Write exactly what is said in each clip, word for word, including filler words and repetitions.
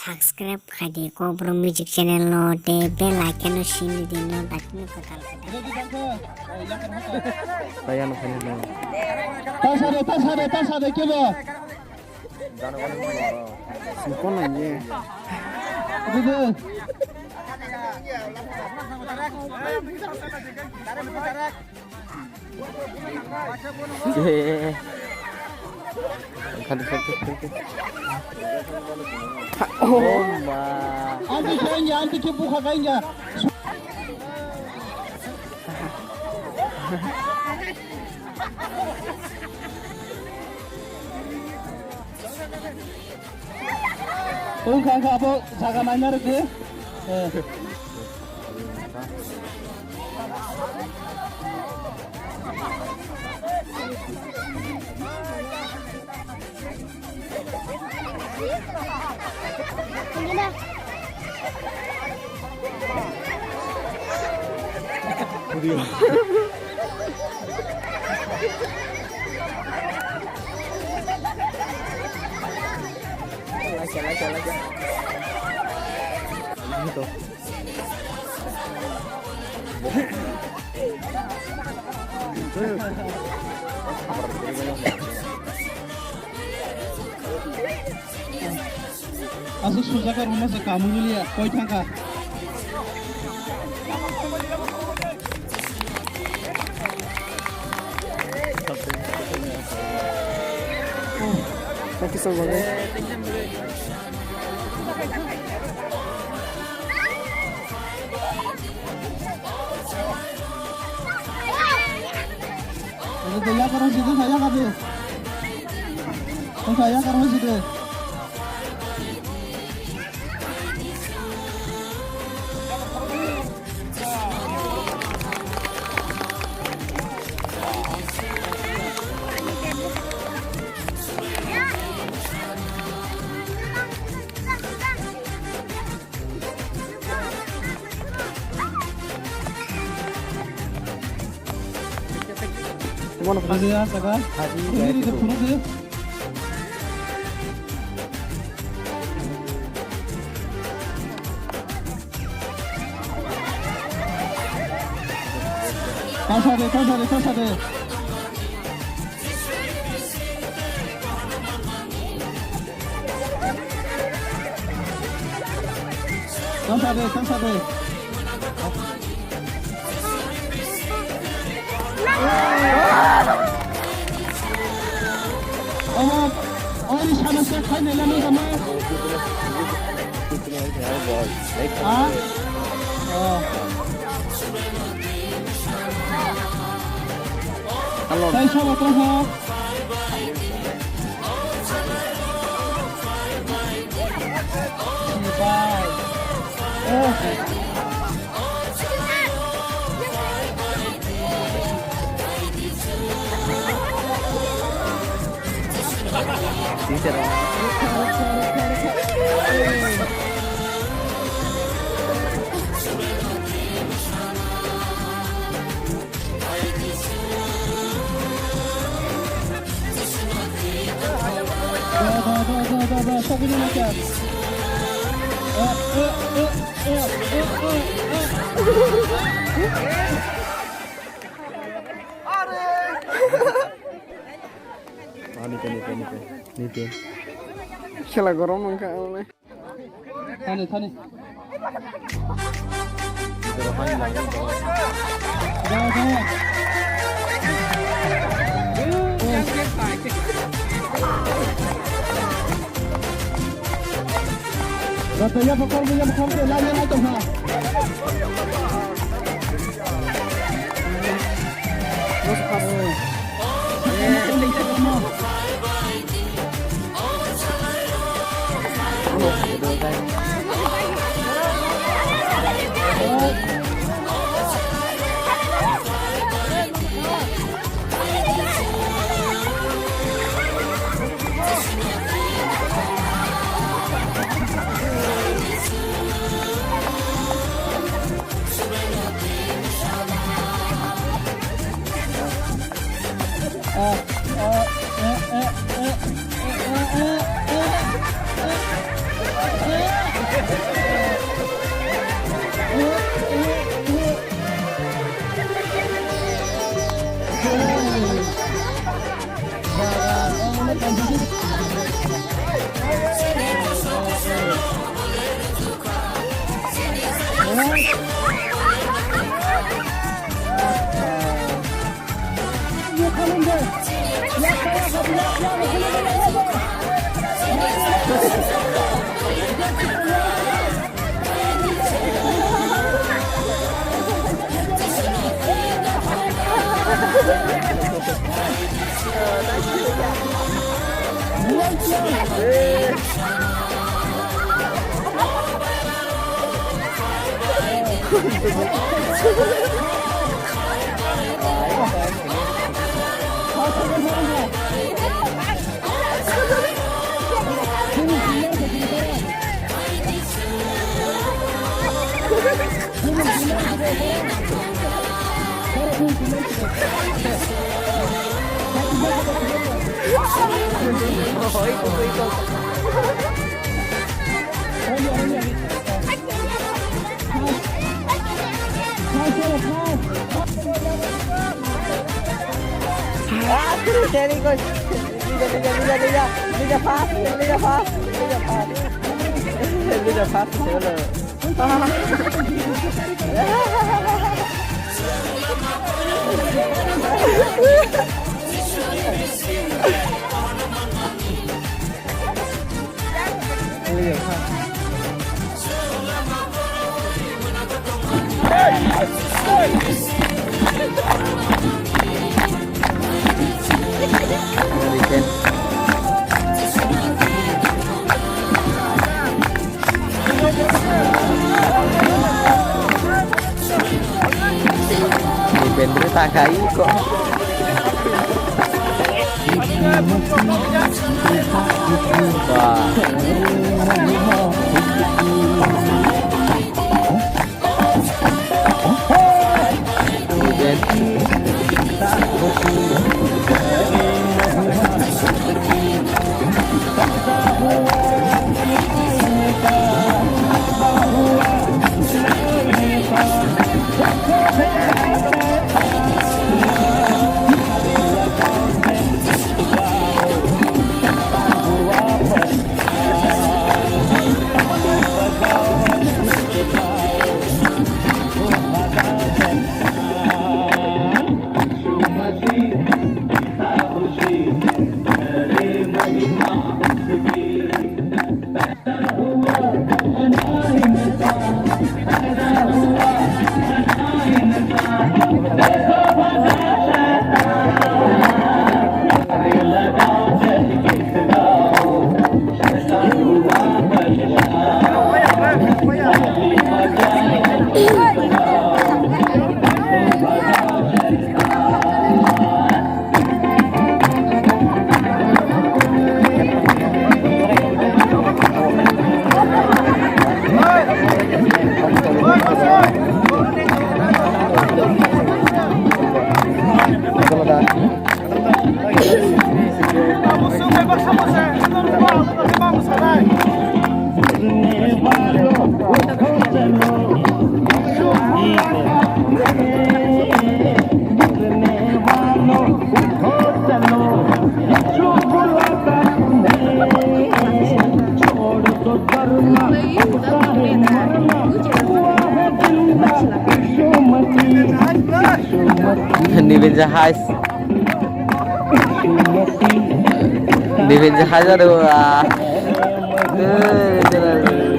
Subscribe khai di Kokborok Music channel no, tei bell icon no sini di no, dakti no kwtal kwtal. Taya no khaini no. Tasade, tasade, tasade, kebo. Singkon nai ye. Dede. Oh ma. Anti kaya, anti ke buka kaya. Wngkha, wngkha, abo jaga naina rwdi. Eh. Aswk sujak rwma se kamung liya, koi thangkha. Thank you so much. Ito, yakar mo sito, yakar mo sito. Bono phunukdi, ah, saka. Phunukdi, phunukdi. Tasa de, tasa de, tasa de. Tasa de, tasa de. Omo, oini sana se khai nai lama jama. Ha? Oh. Hello. Tei sabo tongkha. Bye. Oh. Khela gorom wngkha. Thani, thani. Rata ya pakor ya pakor te la ya lai tongkha. Ah, very good. Liga, liga, liga, liga, liga fast, liga fast, liga fast. Liga fast, solo. Depende ta kai ko. Wah. Nibil jahaj. Nibil jahaj aro, ah. Eh, jala,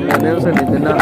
jala, jala, jala.